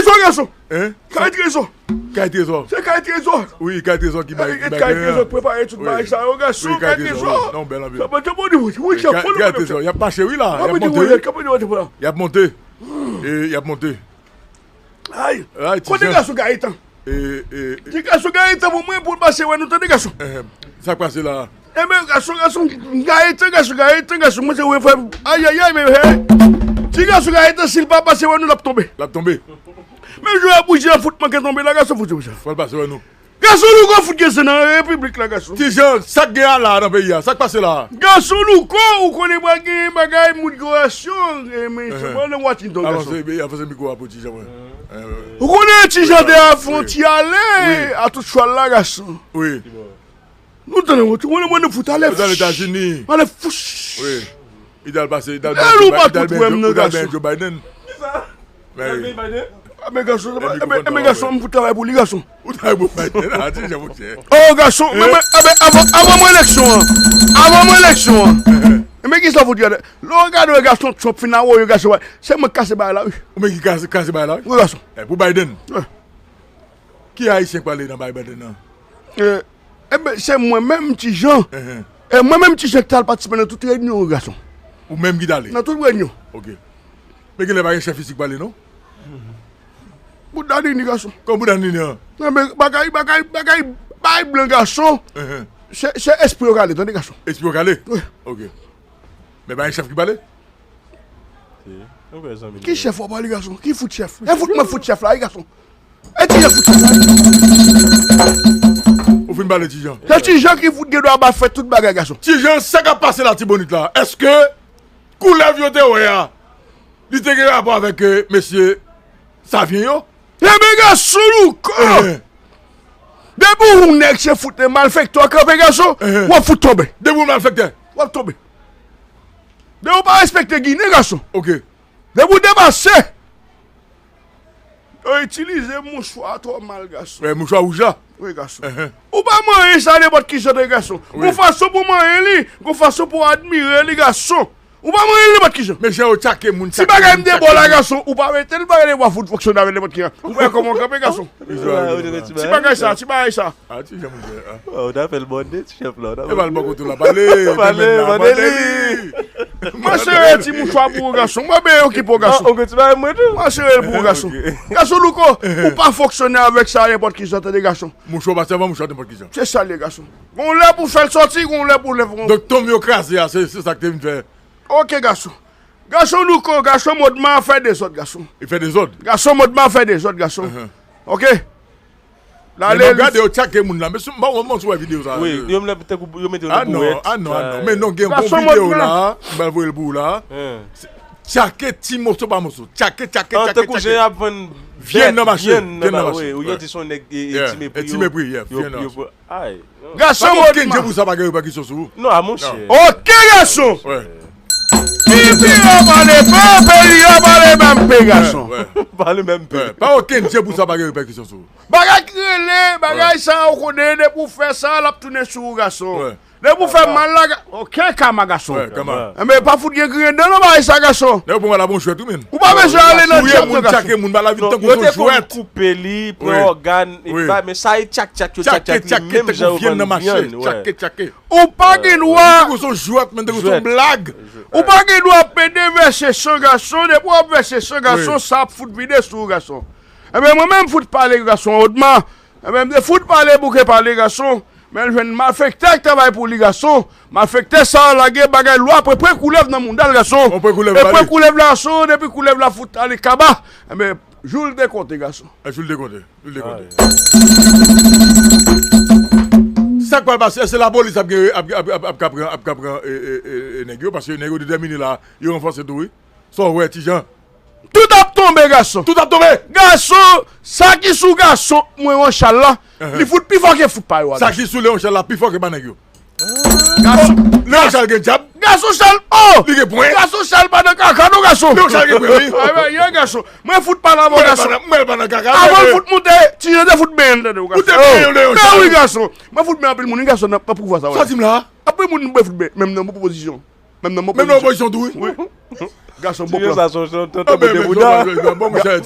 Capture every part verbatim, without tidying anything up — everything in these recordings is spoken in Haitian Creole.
Trezò, gason. Hein? Kay Trezò. Kay Trezò. Se Kay Trezò. Wi, Kay Trezò ki bay, ki bay Kay Trezò prepare tout bagay sa yo, gason. Wi, Kay Trezò. Non, bèl anpil. Sa pa te bon, wi, wi, chèf, fò nou Kay Trezò, y ap mache, wi, la. Y ap monte, wi. Y ap monte. E, y ap monte. Ay, kote gason Gayetan? Di gason Gayetan pou mwen, pou l pase wè nou, tande, gason. Sa k pase la? Enben, gason, gason Gayetan, gason Gayetan, gason, mwen se wè frè. Ayayay, men, hey. Di gason Gayetan, si l pa pase wè nou, l ap tonbe. L ap tonbe. Men jwe a bouji an fout manke tonbe la, gason, fout bouji. Fò l pase wè nou. Gason Louko fout gen zen nan repiblik la, gason. Ti Jan, sa k gen a la nan peyi a? Sa k pase la? Gason Louko, ou konnen pral gen bagay, moun gen relasyon, e, men se bon nan Washington, gason. Avanse, avanse mikwo a pou Ti Jan, mwen. Ou konnen Ti Jan te a fwontyè ale a tout chwal la, gason. Wi. Nou tande, ou konnen mwen nou fout ale. Ou t al Etazini. Ale fouch. Wi. Li t al pase, li t al benyen Joe Biden. Joe Biden. Kisa? Li t al benyen Biden? Enben, gason, enben, gason, m fout travay pou li, gason. Ou travay pou Biden, a, ti jan, monchè. Oh, gason, men, men, enben, avan, avan mwen eleksyon an. Avan mwen eleksyon an. Enben, kisa fout gade? Lè w gade, gason, Trump fin a woyo, gason, se mwen k kase bagay la, wi. Ou menm ki kase, kase bagay la, wi? Wi, gason. E, pou Biden. Wi. Ki Ayisyen k pale nan bagay Biden nan? E, enben, se mwen menm, Ti Jan. E mwen menm, Ti Jan, ki t al patisipe nan tout reyinyon yo, gason. Ou menm ki t ale? Nan tout reyinyon. Ok. Men genlè pa gen chèf isi k pale, non? Bout Danini, gason. Kòm bout Danini an? Enben, bagay, bagay, bagay, bagay blan, gason. Se, se espri yo k ale, tande, gason. Espri yo k ale? Wi. Ok. Men pa gen chèf ki pale? Ki chèf w ap pale, gason? Ki fout chèf? E fout mwen fout chèf la, wi, gason. E Ti Jan fout chèf la. Ou fin pale, Ti Jan. Se Ti Jan ki fout gen dwa ba fè tout bagay, gason. Ti Jan, sa k ap pase Latibonit la? Èske koulèv yo te wè a, li te gen rapò avèk, e, mesye Savyen yo? Enben, gason Louko! Depi w nèg se fout malfektè w kanpe, gason, w ap fout tonbe. Depi w malfektè? W ap tonbe. Depi w pa respekte Ginen, gason. Ok. Depi w depase. Yo itilize mouchwa twò mal, gason. Wè, mouchwa wouj la? Wi, gason. Ou pa manyen sa nenpòt kijan de, gason. Wi. Gon fason pou manyen li, gon fason pou admire li, gason. Ou pa manyen li nenpòt kijan. Men jan yo tchake moun, tchake moun, tchake moun. Si bagay m de bò la, gason, ou pa mete l, bagay de bò fout fonksyone avè l nenpòt kijan. Ou wè kòman w kanpe, gason? Ti bagay sa, ti bagay sa. A, ti jan, monchè, a. Ou ta fè l mòde, ti chèf la. E pa l bò kote w la, pale, pale, mande li. Mwen sere ti mouchwa pou ou, gason. Mwen ben okipe w, gason. Ou gen ti bagay mwen tou. Mwen sere l pou ou, gason. Gason Louko, ou pa fonksyone avèk sa nenpòt kijan, tande, gason. Mouchwa pa sèvi mouchwa nenpòt kijan. Se sa l ye, gason. Gon lè pou fè l sòti, gon lè pou lè pou. Donk, tonm yo kraze a, se, se sa k te vin fè. Ok, gason. Gason Louko, gason Modma fè dezòd, gason. Li fè dezòd? Gason Modma fè dezòd, gason. Ok. Lale. Men m ap gade yo tchake moun la. Mesye, m pa wè, m wè videyo sa. Wi, yo menm tankou yo mete yo nan bouwèt. A non, a non, a non. Men non, gen yon videyo la, m pral voye l pou ou la. Tchake ti moso pa moso. Tchake, tchake, tchake, tchake. Tankou jan y ap vann vyann nan mache. Vyann nan mache. Wi, ou di se yon nèg, e, e, ti mepri. Ti mepri, yeah, vyann nan mache. Ay, non. Gason Modma. Pa gen okenn jan pou sa pa gen repèkisyon sou ou. Non, a monchè. Ok, gason. Wi. Pipi yo pale, pa peyi yo pale menm pe, gason. Pale menm pe. Pa okenn jan pou sa pa gen repèkisyon sou ou. Bagay ki rele, bagay sa ou konnen, depi w fè sa, l ap tounen sou ou, gason. Depi w fè mal la, ga-, ok, kama, gason. Wi, kama. Enben, pa fout gen griyen dan nan bagay sa, gason. Lè yo pran w la bon jwèt, wi, men. Ou pa bezwen ale nan dyab, non, gason. Touye moun, tchake moun, bagay la vin tankou yon jwèt. Yo te konn koupe li, pran ògàn, men sa e tchak, tchak, yo tchak, tchak li, menm jan yo vann vyann, wi. Tchake, tchake. Ou pa gen dwa. Tankou se yon jwèt, men tankou se yon blag. Ou pa gen dwa pede vèse san, gason. Depi w ap vèse san, gason, sa ap fout vide sou ou, gason. Enben, mwen menm, fout pale gason odman. Enben, m te fout pale, bouke pale gason. Men l jwenn malfektè k travay pou li gason. Malfektè sa a lage bagay lwa pwepwe koulèv nan mouda l gason. E pwe koulèv la gason, depi koulèv la fout ale kaba. Enben, jou l dekonte gason. Jou l dekonte. Jou l dekonte. Sa k pral pase? Èske lapolis ap gen, ap, ap, ap, ap ka pran, ap ka pran, e, e, e, e, nèg yo? Paske nèg yo detèmine la, yo ranfòse tou, wi. Sa w wè, Ti Jan? Tout ap tonbe, gason. Tout ap tonbe. Gason, sa ki sou gason mwen Ronchal la, li fout pi fò ke fout pa yo a, gason. Sa ki sou Leon Chal la pi fò ke pa nèg yo. Gason. Leon Chal gen djab. Gason Chal, oh! Li gen pwen. Gason Chal pa nan kaka non, gason. Leon Chal gen pwen, wi. Ay, ay, ay, gason. Mwen fout pale avè w, gason. Mwen pa nan kaka. Avan l fout moute, Ti Jan te fout benyen l, tande w, gason. Ou te benyen Leon Chal. Ben wi, gason. Mwen fout benyen anpil moun, wi, gason, nan, nan pouvwa sa, wi. Sa w di m la? Anpil moun mwen fout benyen, menm nan opozisyon. Menm nan opozisyon. Menm nan opozisyon tou, wi. Wi. Gason bon plan. Ti Jan sa se yon tan, tan pote bouda.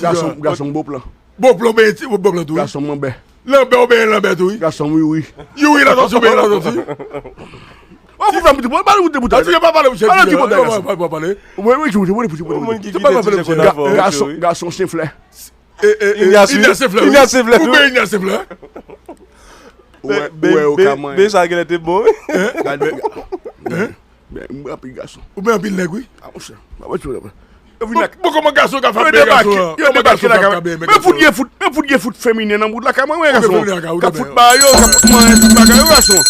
Gason, gason bon plan. Bon plan, ben, ti, bon plan tou, wi. Gason manbè. Lanbè, ou ben lanbè tou, wi. Gason wi, wi. Youri la sòti, ou ben la sòti. Ou pou fè m ti pale, pale ou te pou ta. Ti Jan pa pale, monchè. Pale ti pale, gason. Pa pale. Wi, wi, ti, ti, ti, ti, ti. Moun ki kite Ti Jan konn avè w, gason, wi. Gason senflè. E, e, e, Inyas, wi. Inyas senflè, wi. Inyas senflè, wi. Ou ben Inyas senflè. Ou wè, ou wè yo ka manyen. Ben sa genlè te bon, wi. Gade, gade. Ben, m anpil gason. Ou ben anpil nèg, wi. A, monchè. Bon, bon, kòman gason ka fè ben gason an? Yo debake la, men fout gen fout, men fout gen fout feminen nan bout lakay mwen, wi, gason. K ap fout ba yo, k ap fout manyen tout bagay yo, gason.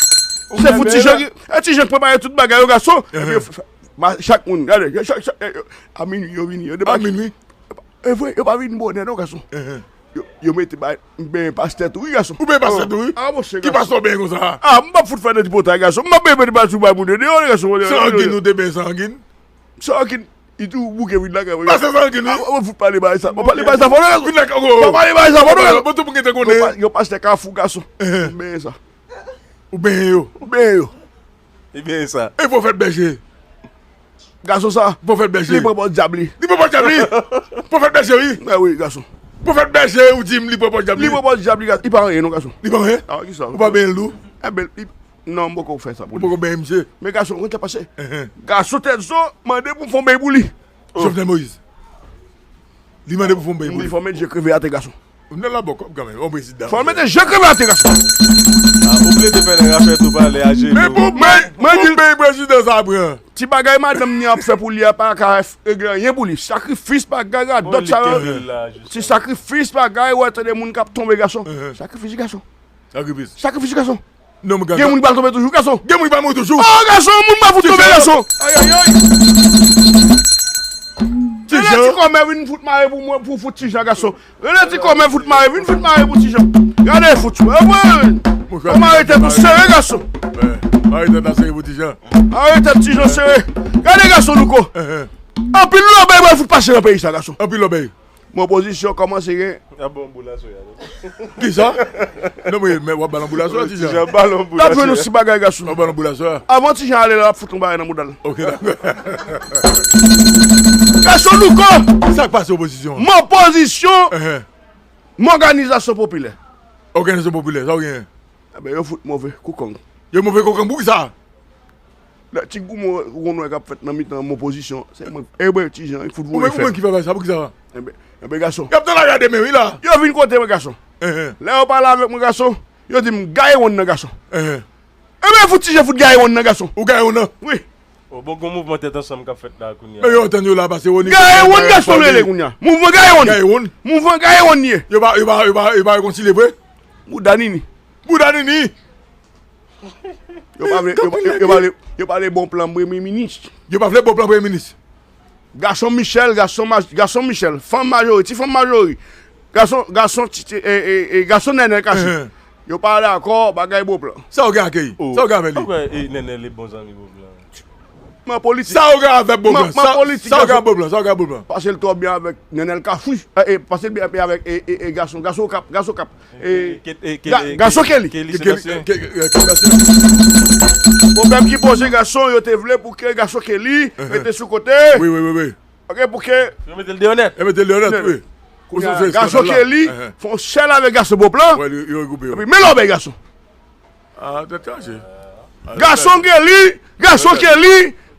Se fout Ti Jan ki, e Ti Jan k prepare tout bagay yo, gason. Epi yo f-, f-, ma-, chak moun, gade, chak, chak, e, yo, a minwi yo vini, yo debake. A minwi. E vre, yo pa vin bonè non, gason. Yo, yo mete ba, m benyen pastè tou, wi, gason. Ou benyen pastè tou, wi? A, monchè, gason. Ki pastè w benyen konsa? A, m p ap fout fè nan tripotay, gason. M p ap benyen pastè pou bay moun yo deyò, gason. San angin, ou te benyen san angin? San angin, li tou bouke vin lakay mwen. Pastè san angin, wi. A, ou fout pale bagay sa. Ou pale bagay sa fò, non, gason. Vin lakay, oh. Ou pale bagay sa fò, non, gason. Bon, tout moun gen te konnen. Yo pa-, yo pastè Kafou, gason. M benyen sa. Ou benyen yo? M benyen yo. Ebyen, e sa. E pwofèt bèje. Gason sa. Pwofèt bèje. Li pran pòz dyab li. Li pran pòz dyab li. Pwofèt bèje, wi. Mè wi, gason. Pwofèt bèje, ou di m li pran pòz dyab li. Li pran pòz dyab li, gason. Li pa anyen, non, gason. Li pa anyen? A, kisa? Ou pa benyen l tou? Enben, li, non, m poko fè sa pou li. Ou poko benyen misye? Men gason, konn sa pase? Gason tèt zo, mande pou m fè yon beny pou li. Jovenel Moïse. Li mande pou fè yon beny pou li. Li fò met je kreve atè, gason. Ou nan la bò kòb kanmenm, yon prezidan. Fò l mete je kreve atè, gason. A, ou plede fè nèg afè tou pale a jenou. Men pou, men, men pou beny prezidan sa pran. Ti bagay madanm ni ap fè pou li a pa ka f-, regle anyen pou li. Sakrifis, bagay, radòt sa yo. Ti sakrifis, bagay, ou wè tande moun k ap tonbe, gason. Sakrifis, gason. Sakrifis. Sakrifis, gason. Gen moun ki pral tonbe toujou, gason. Gen moun ki pral mouri toujou. Oh, gason, moun pral fout tonbe, gason. Ay, ay, ay. Ti Jan. Rele ti kòmè vin fout mare pou mwen, pou fout Ti Jan, gason. Rele ti kòmè fout mare, vin fout mare pou Ti Jan. Gade fout, wè, wè. Fò mare tèt ou sere, gason. Mare tèt la sere pou Ti Jan. Mare tèt Ti Jan sere. Gade gason Louko. Anpil lòbèy pral fout pase nan peyi sa, gason. Anpil lòbèy. Men opozisyon kòmanse gen. Y ap ba w boul aswè a, non? Kisa? Non, men, men w ap ba l yon boul aswè a, Ti Jan. Ti Jan ba l yon boul aswè a. N ap jwenn yon ti bagay, gason. W ap ba l yon boul aswè a? Avan Ti Jan ale la, l ap fout yon bagay nan bouda l. Ok, dakò. Gason Louko! Sa k pase opozisyon an? Men opozisyon, men òganizasyon popilè. Òganizasyon popilè, sa w genyen? Enben, yo fout move koukong. Yo move koukong pou kisa? Lè ti goumen ou konn wè k ap fèt nan mitan men opozisyon, se mwen, e mwen Ti Jan, ki fout voye fè. Ou menm ki fè bagay sa, pou kisa? Enben, enben, gason. Y ap nan lari a demen, wi, la. Yo vin kote mwen, gason. Lè yo pale avèk mwen, gason, yo di m gaye wonn nan, gason. Enben, fout Ti Jan fout gaye wonn nan, gason. Ou gaye wonn nan? Wi. O, bon, gon mouvman tèt ansanm k ap fèt la kounye a. Men yo antann yo la pase Rony. Gaye wonn, gason, rele kounye a. Mouvman gaye wonn. Gaye wonn. Mouvman gaye wonn ye. Yo pa, yo pa, yo pa, yo pa rekonsilye vre? Bouda nini. Bouda nini. Yo pa vle, yo, yo, yo pa vle, yo pa vle bon plan premye minis. Yo pa vle bon plan premye minis. Gason Michel, gason Maj-, gason Michel, fanm Majori, ti fanm Majori. Gason, gason ti, ti, e, e, e, gason Nènèl Kachi. Yo pa dakò, bagay bon plan. Sa w gen ak li? Sa w gen avè li? Ou kwè, e, Nènèl e bon zanmi bon plan? Men politik. Sa w gen avè bon plan? Men politik, sa w gen avè bon plan? Sa w gen avè bon plan? Pase l twò byen avèk Nènèl Kachi. E, e, pase l byen, byen avèk, e, e, e, gason, gason Okap, gason Okap. E, gason Kelly. Kelly Sébastien. Pwoblèm ki poze gason, yo te vle pou ke gason Kelly mete sou kote. Wi, wi, wi, wi. Ok, pou ke. Yo mete l deyò nèt. Yo mete l deyò nèt, wi. Kounye a, gason Kelly fè yon sèl avèk gason Beauplan. Epi men lòbèy gason. A, tèt chaje. Gason Kelly, gason Kelly,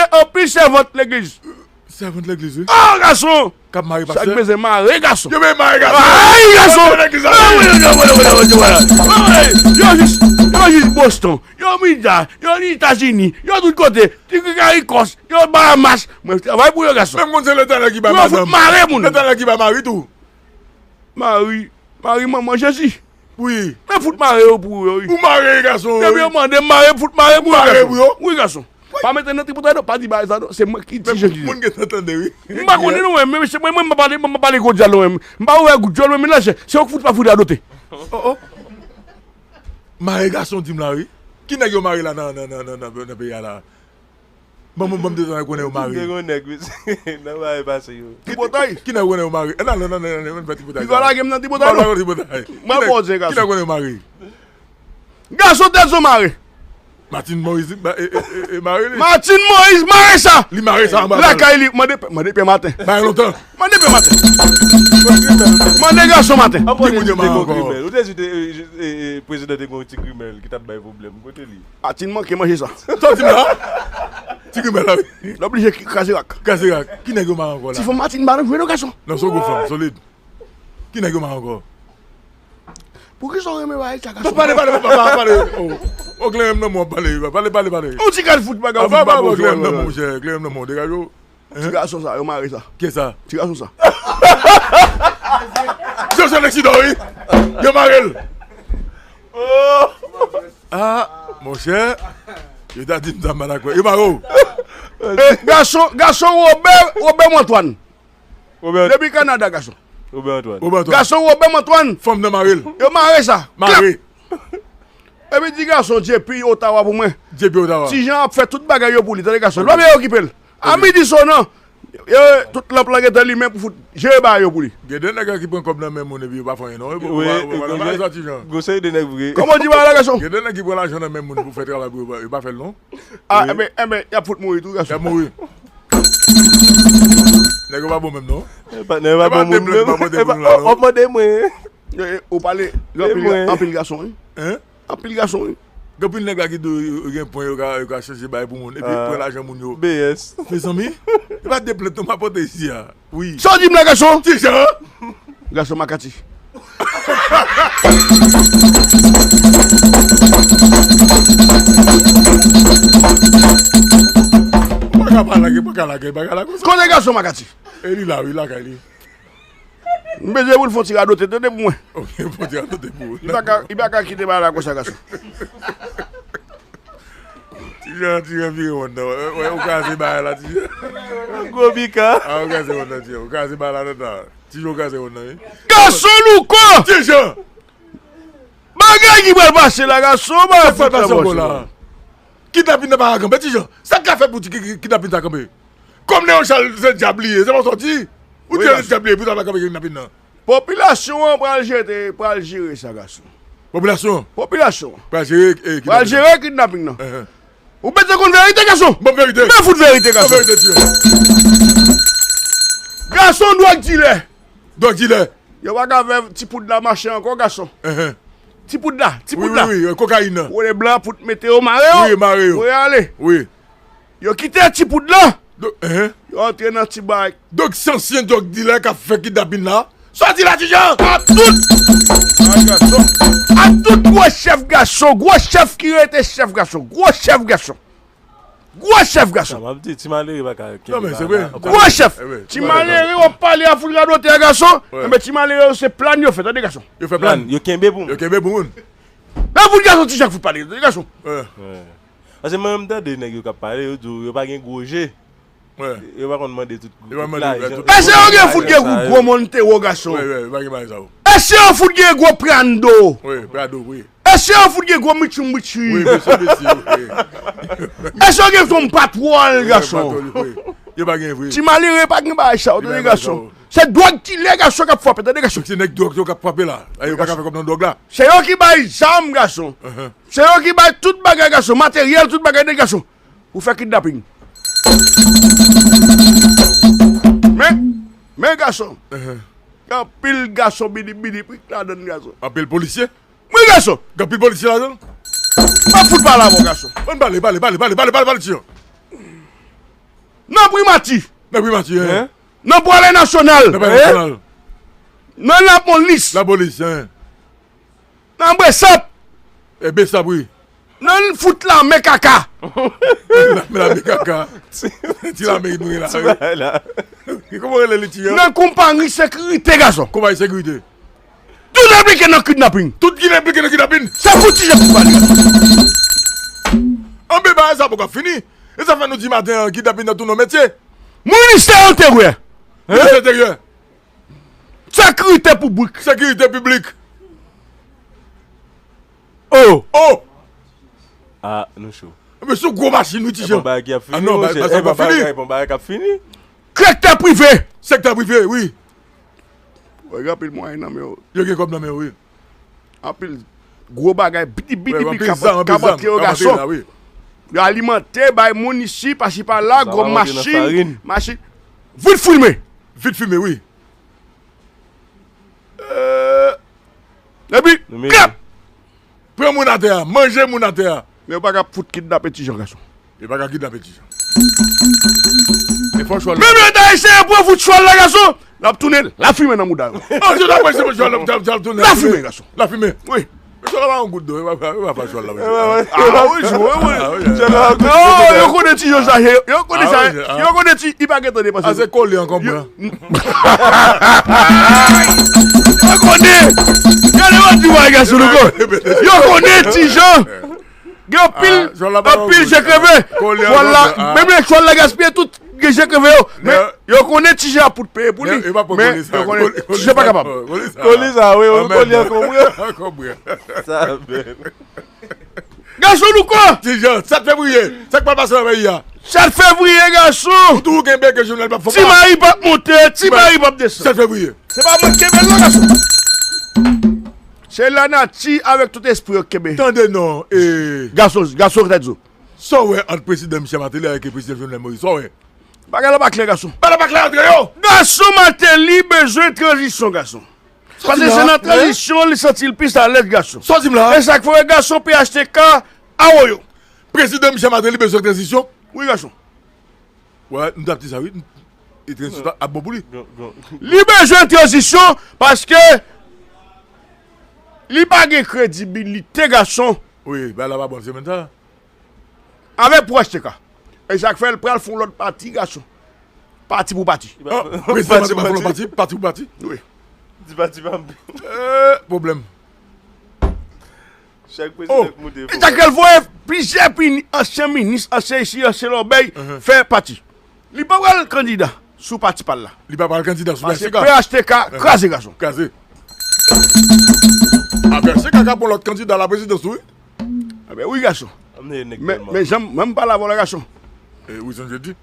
achte anpil sèvant legliz. Sèvant legliz, wi. Oh, gason! K ap mare pastè. Sa k bezwen mare, gason. Yo bezwen mare gason. Ay, gason! Sèvant legliz la, wi. Yo jis, yo jis Boston, yo Mida, yo Etazini, yo tout kote, ti Karikòs, yo Bahamas. Mwen travay pou yo, gason. Menm moun se Letènèl ki bay madanm. Yo fout mare moun. Letènèl ki bay mari tou. Mari, mari manman Jezi. Wi. Men fout mare yo pou yo, wi. Ou mare gason, wi. Depi yo mande m mare, m fout mare pou yo, gason. Ou mare pou yo? Wi, gason. Pa mete nan tripotay non, pa di bagay sa non, se mwen ki di jan ki ye. Moun gen tan tande, wi. M pa konnen non, mwen, men se mwen, mwen, m pa pale, mwen, m pa pale gwo dyòl non, mwen. M pa ouvè gwo dyòl, mwen, men lanje. Se yo ki fout pa fout radote. Oh, oh. Mare gason di m la, wi. Ki nèg yo mare la nan, nan, nan, nan, nan, nan peyi a la? Ban m, ban m detann konnen yo mare. Te gon nèg, wi. Nan bagay pase yo. Tripotay. Ki nèg konnen yo mare? Nan, nan, nan, nan, nan, nan, fè tripotay. Li va lage m nan tripotay non. Tripotay. Mwen bon, gason. Ki nèg konnen yo mare? Gason tèt zo mare. Martine Moïse, ba, e, e, e, e, mare li. Martine Moïse mare sa. Li mare sa anba. Lakay li, mande, mande pè maten. Mare lontan. Mande pè maten. Mande gason maten. Ki moun yo mare ankò? Ou te di te, e, e, e, prezidan te gen yon ti grimèl ki t ap bay pwoblèm. Kote li? Martine manke manje sa. Sa w di m la? Ti grimèl la, wi. L oblije kraze rak. Kraze rak. Ki nèg yo mare ankò la? Ti fanm Martine pa nan jwe non, gason. Non, se yon gwo fanm, solid. Ki nèg yo mare ankò? Poukisa w renmen bagay sa, gason? Bon, pale, pale, pale, pale, pale. Oh, oh, kleren m nan men w ap pale, wi. Pale, pale, pale. Yon ti kal fout bagay, fout bagay, kleren m nan men w, monchè, kleren m nan men w, degaje w. Ti gason sa, yo mare sa. Ki sa? Ti gason sa. Yo se leksidan, wi. Yo mare l. Ah, monchè. Yo ta di m sa, m pa dakò. Yo mare w. Eh, gason, gason Robert, Robert Antoine. Depi Kanada, gason. Robert Antoine. Gason Robert Antoine. Fanm nan mare l. Yo mare sa. Mare. Epi di gason J P Ottawa pou mwen. J P Ottawa. Ti Jan ap fè tout bagay yo pou li, tande gason. Lòt yo okipe l. A midi sonan, yo, tout lanp lan gentan limen pou fout jere bagay yo pou li. Gen de nèg ki pran kòb nan men moun epi yo pa fè anyen non. Wi, wi, wi. Gon seri de nèg vre. Kòman w di bagay la, gason? Gen de nèg ki pran lajan nan men moun pou fè travay pou yo, yo pa fè l non. Ah, enben, enben, y ap fout mouri tou, gason. Y ap mouri. Nèg yo pa bon menm non. Patnè yo pa bon moun menm. W ap mande mwen. Ou pale anpil, anpil gason, wi. Anpil gason, wi. Gen anpil nèg la ki di yo gen pwen, yo ka, yo ka chanje bagay pou moun. Epi yo pran lajan moun yo. B S. Mezanmi, e pa de plent non m ap pote isi a. Wi. Sa w di m la, gason? Ti Jan. Gason makati. Pa ka pa lage, pa ka lage, pa ka lage. Kote gason makati? E li la, wi, lakay li. M bezwen pou l fè yon ti radote, tande pou mwen. Ok, fè yon ti radote pou ou. Li pa ka, li pa ka kite bagay la konsa, gason. Ti Jan, Ti Jan vire wonn nan. Wè, wè, ou kraze bagay la, Ti Jan. Gwo bika. Ah, ou kraze wonn nan, Ti Jan. Ou kraze bagay la, nan, nan. Ti Jan, ou kraze wonn nan, wi. Gason louko! Ti Jan! Bagay ki pral pase la, gason, bagay fout la, gason. Kidnapin nan pa ka kanpe, Ti Jan. Sa k ka fè pou ki, ki, kidnapin sa kanpe? Kòm Leon Charles se dyab li ye, se pa sòti. Ou di dyab li ye, pou sa pa kanpe kidnapin nan. Popilasyon an pral jere, pral jere sa, gason. Popilasyon an? Popilasyon an. Pral jere, eh, kidnapin nan. Pral jere kidnapin nan. Enhen. Ou bezwen konn verite, gason? Ban m verite. Ban m fout verite, gason. Ban m verite, Ti Jan. Gason dwòg dilè. Dwòg dilè. Yo pa ka fè ti poud la mache ankò, gason. Enhen. Ti poud la, ti poud la. Wi, wi, wi, kokayin nan. Wole blan pou t mete yo mare yo. Wi, mare yo. Voye ale. Wi. Yo kite ti poud la. Yo antre nan ti bay. Donk, se ansyen drug dealer k ap fè kidnapin la. Sa w di la, Ti Jan? A tout! A tout gwo chèf gason, gwo chèf ki rete chèf gason, gwo chèf gason. Gwo chèf gason. Sa m ap di, ti malere pa ka kenbe bagay la. Gwo chèf. Ti malere w ap pale a fout radotè a gason. Enben ti malere yo se plan yo fè, tande gason. Yo fè plan. Yo kenbe pou moun. Yo kenbe pou moun. Nan fout gason Ti Jan k fout pale, tande gason. Paske mwen menm m tande nèg yo k ap pale, yo di w yo pa gen gwo je. Yo pa konn mande tout, tout lajan. Èske yo gen fout gen gwo, gwo Montero gason? Èske yo fout gen gwo Prando? Èske yo fout gen gwo Mitsubishi? Èske yo gen yon patwòl gason? Ti malere pa gen bagay sa yo, tande gason. Se dwòg ki lè gason k ap frape, tande gason. Se nèg dwòg yo k ap frape la. Yo pa ka fè kòb nan dwòg la. Se yo ki bay zam gason. Se yo ki bay tout bagay gason, materyèl, tout bagay, tande gason. Pou fè kidnaping. Men, men gason. Gen anpil gason bidi bidi prik ladan gason. Anpil polisye? Wi gason. Gen anpil polisye ladan? Pa fout pale avè w gason. Ann pale, pale, pale, pale, pale, pale, pale, Ti Jan. Nan primati. Nan primati, en. Nan palè nasyonal. Nan palè nasyonal. Nan lapolis. Lapolis, en. Nan Besap. E Besap, wi. Nan fout lame kaka. Lame, lame kaka. Ti lame nou ye la. Ti bagay la. Kòman rele li, Ti Jan? Nan konpayi sekirite gason. Konpayi sekirite. Tout enplike nan kidnaping. Tout ki enplike nan kidnaping. Se pou Ti Jan pou pale. Anben bagay sa poko fini. E sa fè nou di maten an kidnaping nan tounen yon metye. Ministè Enteryè. Ministè Enteryè. Sekirite piblik. Sekirite piblik. Oh. Oh. Ah, nou cho. Men se yon gwo machin wi, Ti Jan. Bon bagay ki ap fini. Ah non, bagay pa fini. Bon bagay k ap fini. Sektè prive. Sektè prive, wi. Wè, gen anpil mwayen nan men yo. Yo gen kòb nan men yo, wi. Anpil gwo bagay, bidi bidi bidi, kabòt yo gason. Yo alimante, bay moun isi, pasi pala, gwo machin, machin. Vit filme. Vit filme, wi. Epi, klap! Pran moun atè a, manje moun atè a. Men yo pa ka fout kidnape Ti Jan gason. Yo pa ka kidnape Ti Jan. Men fò chwal. Menm lè Ayisyen yo pran fout chwal la gason, l ap tounen lafimen nan mouda yo. Oh, se la prese chwal la, l ap tounen lafimen gason. Lafimen. Wi. Chwal la pa yon gout dlo, yo pa fè chwal la. Ah wi, wi, wi. Oh, yo konnen Ti Jan sa, yo konnen sa, yo konnen Ti, li pa gentan depanse. Ah, se kole ankò mwen. Yo konnen. Gade w ap di bagay sou nou ko. Yo konnen Ti Jan. Gen anpil, anpil je kreve. Chwal la, menm lè chwal la gaspiye tout, gen je kreve yo. Men yo konnen Ti Jan ap fout peye pou li. Men yo konnen Ti Jan pa kapab. Kole sa, wi, wi, kole ankò mwen. Sa bèl. Gason nou ko! Ti Jan, sèt fevriye, sa k pral pase nan peyi a? Sèt fevriye, gason! Ou toujou kenbe ke Jovenel p ap fè pa. Ti Mari p ap monte, Ti Mari p ap desann. Sèt fevriye. Se pa mwen k kenbe l non, gason. Se lanati avèk tout espri yo k kenbe. Tande non, e. Gason, gason k ta di w. Sa w wè ant prezidan Michel Martelly avèk prezidan Jovenel Moïse, sa w wè? Bagay la pa klè, gason. Bagay la pa klè ant yo! Gason Martelly bezwen tranzisyon, gason. Paske se nan tranzisyon li santi l plis alèz gason. Sa w di m la? E sa k fè w wè gason P H T K a woyo. Prezidan Michel Martelly bezwen tranzisyon? Wi, gason. Wè, m t ap di sa, wi. E tranzisyon ap bon pou li. Li bezwen tranzisyon paske li pa gen kredibilite, gason. Wi, bagay la pa bon semèn sa. Avèk pou H T K. E sa k fè l pral fè yon lòt pati, gason. Pati pou pati. Ah, prezidan Martelly pral fè yon lòt pati, pati pou pati. Wi. Di pati pa m. Eh, pwoblèm. Chak prezidan k moute. E sa k fè l voye plizyè pini-, ansyen minis, ansyen isi, ansyen lòbèy, fè pati. Li pa pral kandida sou pati pa l la. Li pa pral kandida sou P H T K. Paske P H T K kraze, gason. Kraze. A P H T K ka pran lòt kandida la prezidans tou, wi. Anben wi, gason. Men, men jan m, men m pale avè w la, gason. E Wilson Jeudi?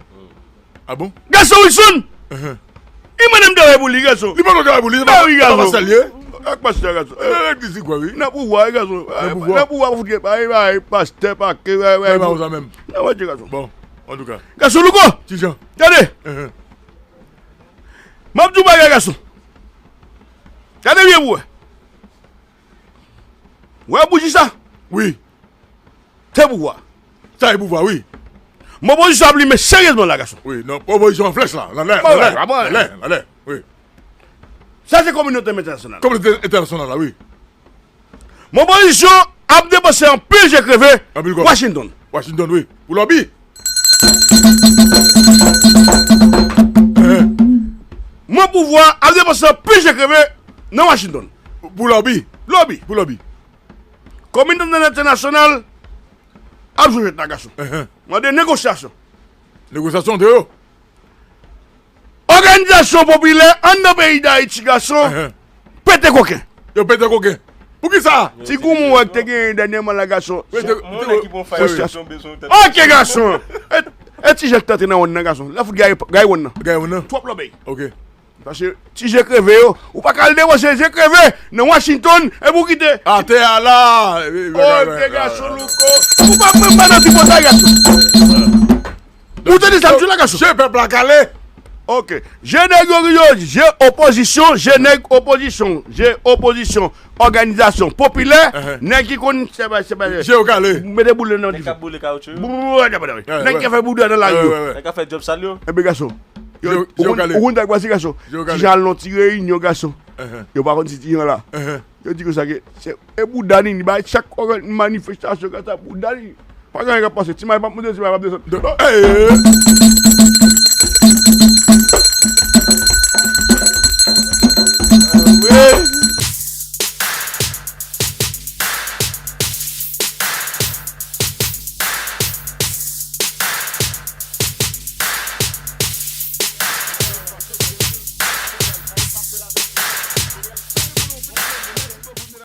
Ah bon? Gason Wilson! E mwen menm travay pou li, gason. Li pa konn travay pou li, se pa pastè l ye? Ak pastè, gason. Nan legliz li kwè, wi. Nan pouvwa, wi, gason. Nan pouvwa. Nan pouvwa, fout gen, bay, bay, pastè, pake, bay, bay. Bay, bay, sa menm. Nan Bondye, gason. Bon, antouka. Gason Louko! Ti Jan. Tande! M ap di w bagay, gason. Gade byen pou w wè. Ou wè bouji sa? Wi. Se pouvwa. Sa e pouvwa, wi. Men opozisyon ap limen seryezman la, gason. Wi, non, opozisyon an flèch la. Nan lè, nan lè, nan lè, nan lè, wi. Sa se kominote entènasyonal. Kominote entènasyonal la, wi. Men opozisyon ap depanse anpil je kreve Washington. Washington, wi. Pou lòbi. Men pouvwa ap depanse anpil je kreve nan Washington. Pou lòbi. Lòbi. Pou lòbi. Kominote entènasyonal ap jwe jwèt la, gason. Mande negosyasyon. Negosyasyon antre yo. Òganizasyon popilè anndan peyi Dayiti, gason, pete koken. Yo pete koken. Poukisa? Ti goumon wè k te genyen dènyèman la, gason. Mwen wè ki bon fay yo tonbe sou tèt. Ok, gason. E, e ti je k t antre nan wonn nan, gason. Lè fout gaye, gaye wonn nan. Gaye wonn nan. Twòp lòbèy. Ok. Paske ti je kreve yo, ou pa ka al depanse je kreve nan Washington epi w kite atè a la. Ok, gason louko. Ou pa menm pa nan tripotay, gason. Ou tande sa m di la, gason? Je pèp la kale. Ok. Je nèg yo, yo, je opozisyon, je nèg opozisyon, je opozisyon, òganizasyon popilè, nèg ki konn, se pa, se pa, je yo kale. Mete boule nan dife. Nèg k ap boule kawotchou yo. Nèg k ap fè bouda nan lari yo. Nèg k ap fè djòb sal yo. Enben, gason. Yo, ou konn, ou konn sa k pase, gason? Ti jan al nan ti reyinyon, gason. Yo pa konn si ti jan la. Yo di konsa ke se, e bouda Nini, bay chak ògàn manifestasyon konsa, bouda Nini. Pa gen anyen k ap pase. Ti may p ap monte, ti may p ap desann.